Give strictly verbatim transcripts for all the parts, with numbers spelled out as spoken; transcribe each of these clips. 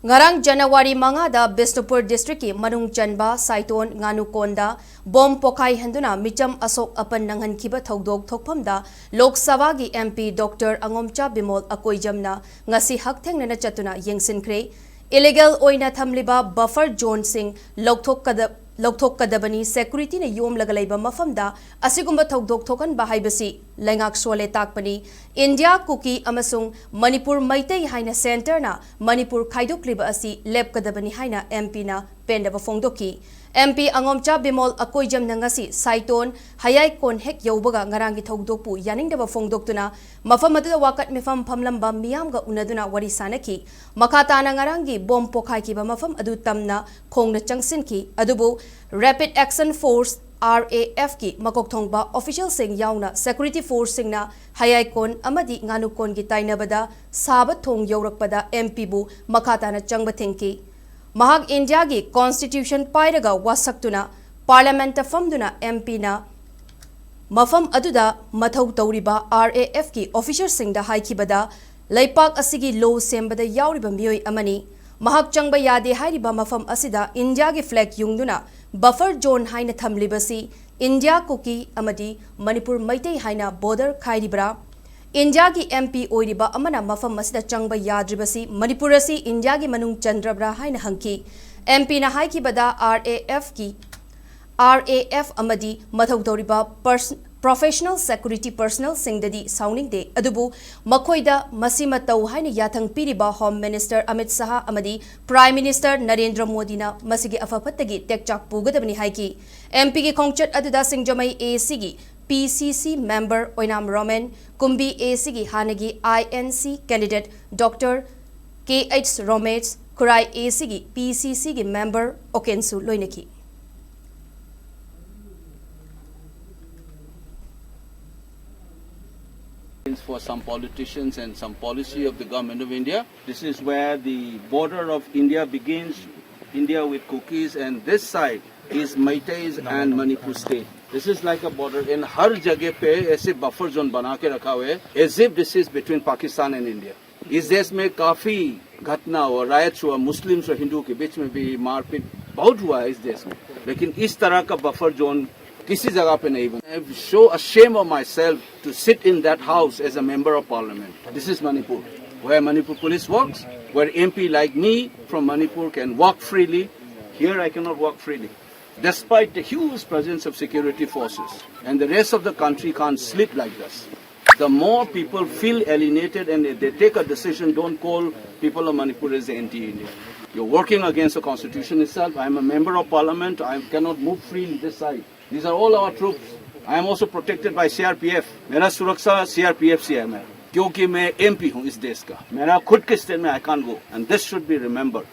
ꯉꯔꯥꯡ ꯖꯅꯋꯥꯔꯤ ꯃꯉꯥꯗ ꯕꯤꯁꯅꯨꯄꯨꯔ ꯗꯤꯁꯇ꯭ꯔꯤꯛꯀꯤ ꯃꯅꯨꯡ ꯆꯟꯕ ꯁꯥꯏꯇꯣꯟ ꯉꯥꯅꯨꯀꯣꯟꯗ ꯕꯣꯝ ꯄꯣꯈꯥꯏꯍꯟꯗꯨꯅ ꯃꯤꯆꯝ ꯑꯁꯣꯛ ꯑꯄꯟ ꯅꯪꯍꯟꯈꯤꯕ ꯊꯧꯗꯣꯛ ꯊꯣꯛꯐꯝꯗ ꯂꯣꯛ ꯁꯚꯥꯒꯤ ꯑꯦꯝ ꯄꯤ ꯗꯣꯛꯇꯔ ꯑꯉꯣꯝꯆꯥ ꯕꯤꯃꯣꯜ ꯑꯀꯣꯏꯖꯝꯅ ꯉꯁꯤ ꯍꯛꯊꯦꯡꯅꯅ ꯆꯠꯇꯨꯅ ꯌꯦꯡꯁꯤꯟꯈ꯭ꯔꯦ꯫ ꯏꯂꯤꯒꯦꯜ ꯑꯣꯏꯅ ꯊꯝꯂꯤꯕ ꯕꯐꯔ ꯖꯣꯟꯁꯤꯡ ꯂꯧꯊꯣꯛꯀꯗ-, ꯂꯧꯊꯣꯛꯀꯗꯕꯅꯤ, ꯁꯦꯀ꯭ꯌꯨꯔꯤꯇꯤꯅ ꯌꯣꯝꯂꯒ ꯂꯩꯕ ꯃꯐꯝꯗ ꯑꯁꯤꯒꯨꯝꯕ ꯊꯧꯗꯣꯛ ꯊꯣꯛꯍꯟꯕ ꯍꯥꯏꯕꯁꯤ ꯂꯩꯉꯥꯛ ꯁꯣꯜꯂꯦ ꯇꯥꯛꯄꯅꯤ꯫ ꯏꯟꯗꯤꯌꯥ ꯀꯨꯀꯤ ꯑꯃꯁꯨꯡ ꯃꯅꯤꯄꯨꯔ ꯃꯩꯇꯩ ꯍꯥꯏꯅ ꯁꯦꯟꯇꯔꯅ ꯃꯅꯤꯄꯨꯔ ꯈꯥꯏꯗꯣꯛꯂꯤꯕ ꯑꯁꯤ ꯂꯦꯞꯀꯗꯕꯅꯤ ꯍꯥꯏꯅ ꯑꯦꯝ ꯄꯤꯅ ꯄꯦꯟꯗꯕ ꯐꯣꯡꯗꯣꯛꯈꯤ꯫ ꯑꯦꯝ ꯄꯤ ꯑꯉꯣꯝꯆꯥ ꯕꯤꯃꯣꯜ ꯑꯀꯣꯏꯖꯝꯅ ꯉꯁꯤ ꯁꯥꯏꯇꯣꯟ ꯍꯌꯥꯏꯀꯣꯟ ꯍꯦꯛ ꯌꯧꯕꯒ ꯉꯔꯥꯡꯒꯤ ꯊꯧꯗꯣꯛꯄꯨ ꯌꯥꯅꯤꯡꯗꯕ ꯐꯣꯡꯗꯣꯛꯇꯨꯅ ꯃꯐꯝ ꯑꯗꯨꯗ ꯋꯥꯀꯠ ꯃꯤꯐꯝ ꯐꯝꯂꯝꯕ ꯃꯤꯌꯥꯝꯒ ꯎꯅꯗꯨꯅ ꯋꯥꯔꯤ ꯁꯥꯅꯈꯤ꯫ ꯃꯈꯥ ꯇꯥꯅ ꯉꯔꯥꯡꯒꯤ ꯕꯣꯝ ꯄꯣꯈꯥꯏꯈꯤꯕ ꯃꯐꯝ ꯑꯗꯨ ꯇꯝꯅ ꯈꯣꯡꯅ ꯆꯪꯁꯤꯟꯈꯤ꯫ ꯑꯗꯨꯕꯨ Rapid Action Force, R A F ꯀꯤ ꯃꯀꯣꯛ ꯊꯣꯡꯕ ꯑꯣꯐꯤꯁꯤꯌꯦꯜꯁꯤꯡ ꯌꯥꯎꯅ ꯁꯦꯀ꯭ꯌꯨꯔꯤꯇꯤ ꯐꯣꯔꯁꯁꯤꯡꯅ ꯍꯌꯥꯏꯀꯣꯟ ꯑꯃꯗꯤ ꯉꯥꯅꯨꯀꯣꯟꯒꯤ ꯇꯥꯏꯅꯕꯗ ꯁꯥꯕ ꯊꯣꯡ ꯌꯧꯔꯛꯄꯗ ꯑꯦꯝ ꯄꯤꯕꯨ ꯃꯈꯥ ꯇꯥꯅ ꯆꯪꯕ ꯊꯤꯡꯈꯤ꯫ ꯃꯍꯥꯛ ꯏꯟꯗꯤꯌꯥꯒꯤ ꯀꯣꯟꯁꯇꯤꯇ꯭ꯌꯨꯁꯟ ꯄꯥꯏꯔꯒ ꯋꯥꯁꯛꯇꯨꯅ ꯄꯥꯔꯂꯤꯌꯥꯃꯦꯟꯠꯇ ꯐꯝꯗꯨꯅ ꯑꯦꯝ ꯄꯤꯅ ꯃꯐꯝ ꯑꯗꯨꯗ ꯃꯊꯧ ꯇꯧꯔꯤꯕ ꯑꯥꯔ ꯑꯦ ꯑꯦꯐ ꯀꯤ ꯑꯣꯐꯤꯁꯔꯁꯤꯡꯗ ꯍꯥꯏꯈꯤꯕꯗ, ꯂꯩꯄꯥꯛ ꯑꯁꯤꯒꯤ ꯂꯣ ꯁꯦꯝꯕꯗ ꯌꯥꯎꯔꯤꯕ ꯃꯤꯑꯣꯏ ꯑꯃꯅꯤ꯫ ꯃꯍꯥꯛ ꯆꯪꯕ ꯌꯥꯗꯦ ꯍꯥꯏꯔꯤꯕ ꯃꯐꯝ ꯑꯁꯤꯗ ꯏꯟꯗꯤꯌꯥꯒꯤ ꯐ꯭ꯂꯦꯒ ꯌꯨꯡꯗꯨꯅ ꯕꯐꯔ ꯖꯣꯟ ꯍꯥꯏꯅ ꯊꯝꯂꯤꯕꯁꯤ ꯏꯟꯗꯤꯌꯥ ꯀꯨꯀꯤ ꯑꯃꯗꯤ ꯃꯅꯤꯄꯨꯔ ꯃꯩꯇꯩ ꯍꯥꯏꯅ ꯕꯣꯔꯗꯔ ꯈꯥꯏꯔꯤꯕ꯭ꯔꯥ? ꯏꯟꯗꯤꯌꯥꯒꯤ ꯑꯦꯝ ꯄꯤ ꯑꯣꯏꯔꯤꯕ ꯑꯃꯅ ꯃꯐꯝ ꯑꯁꯤꯗ ꯆꯪꯕ ꯌꯥꯗ꯭ꯔꯤꯕꯁꯤ ꯃꯅꯤꯄꯨꯔ ꯑꯁꯤ ꯏꯟꯗꯤꯌꯥꯒꯤ ꯃꯅꯨꯡ ꯆꯟꯗ꯭ꯔꯕ꯭ꯔꯥ ꯍꯥꯏꯅ ꯍꯪꯈꯤ꯫ ꯑꯦꯝ ꯄꯤꯅ ꯍꯥꯏꯈꯤꯕꯗ, ꯑꯥꯔ ꯑꯦ ꯑꯦꯐ ꯀꯤ, ꯑꯥꯔ ꯑꯦ ꯑꯦꯐ ꯑꯃꯗꯤ ꯃꯊꯧ ꯇꯧꯔꯤꯕ ꯄꯔꯁ-, ꯄ꯭ꯔꯣꯐꯦꯁꯅꯦꯜ ꯁꯦꯀ꯭ꯌꯨꯔꯤꯇꯤ ꯄꯔꯁꯅꯦꯜꯁꯤꯡꯗꯗꯤ ꯁꯥꯎꯅꯤꯡꯗꯦ, ꯑꯗꯨꯕꯨ ꯃꯈꯣꯏꯗ ꯃꯁꯤ ꯃꯇꯧ ꯍꯥꯏꯅ ꯌꯥꯊꯪ ꯄꯤꯔꯤꯕ ꯍꯣꯝ ꯃꯤꯅꯤꯁꯇꯔ ꯑꯃꯤꯠ ꯁꯍꯥ ꯑꯃꯗꯤ ꯄ꯭ꯔꯥꯏꯝ ꯃꯤꯅꯤꯁꯇꯔ ꯅꯔꯦꯟꯗ꯭ꯔ ꯃꯣꯗꯤꯅ ꯃꯁꯤꯒꯤ ꯑꯐ ꯐꯠꯇꯒꯤ ꯇꯦꯛꯆꯥꯛ ꯄꯨꯒꯗꯕꯅꯤ ꯍꯥꯏꯈꯤ꯫ ꯑꯦꯝ ꯄꯤꯒꯤ ꯈꯣꯡꯆꯠ ꯑꯗꯨꯗ ꯁꯤꯡꯖꯃꯩ ꯑꯦ ꯁꯤꯒꯤ ꯄꯤ ꯁꯤ ꯁꯤ ꯃꯦꯝꯕꯔ ꯑꯣꯏꯅꯥꯝ ꯔꯣꯃꯦꯟ, ꯀꯨꯝꯕꯤ ꯑꯦ ꯁꯤꯒꯤ ꯍꯥꯟꯅꯒꯤ ꯑꯥꯏ ꯑꯦꯟ ꯁꯤ ꯀꯦꯟꯗꯤꯗꯦꯠ ꯗꯣꯛꯇꯔ ꯀꯦ ꯑꯩꯆ ꯔꯣꯃꯦꯁ, ꯈꯨꯔꯥꯏ ꯑꯦ ꯁꯤꯒꯤ ꯄꯤ ꯁꯤ ꯁꯤꯒꯤ member ꯑꯣꯀꯦꯟꯁꯨ ꯂꯣꯏꯅꯈꯤ꯫ For some politicians and some policy of the Government of India. This is where the border of India begins, India with Kukis, and this side is Meiteis and Manipur state. This is like a border. In हर जगह पे ऐसे buffer zone बना के रखा हुआ है, as if this is between Pakistan and India. इस देश में काफी घटना हुआ, रायट्स हुआ, मुस्लिम्स और हिंदू के बीच में भी मारपीट बहुत हुआ है इस देश में, लेकिन इस तरह का बफर जोन किसी जगह पे नहीं बना। I show ashamed of myself to sit in that house as a member of parliament. This is Manipur, where Manipur police works, where M P like me from Manipur can walk freely. Here I cannot walk freely, despite the huge presence of security forces. And the rest of the country can't sleep like this. The more people feel alienated and if they take a decision, don't call people of Manipur as anti-Indian. You're working against the constitution itself. I'm a member of parliament. I cannot move freely this side. These are all our troops. I am also protected by C R P F. मेरा सुरक्षा C R P F से है। मैं, क्योंकि मैं M P हूँ इस देश का, मेरा खुद के स्टेट में I can't go, and this should be remembered.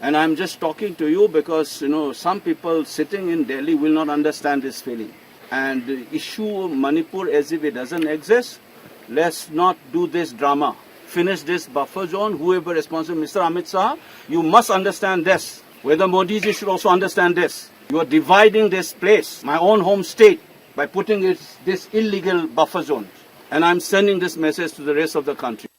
And I'm just talking to you because, you know, some people sitting in Delhi will not understand this feeling and issue Manipur as if it doesn't exist. Let's not do this drama. Finish this buffer zone. Whoever responsible, Mister Amit Shah, you must understand this. Whether Modi ji should also understand this. You are dividing this place, my own home state, by putting it this illegal buffer zone. And I'm sending this message to the rest of the country.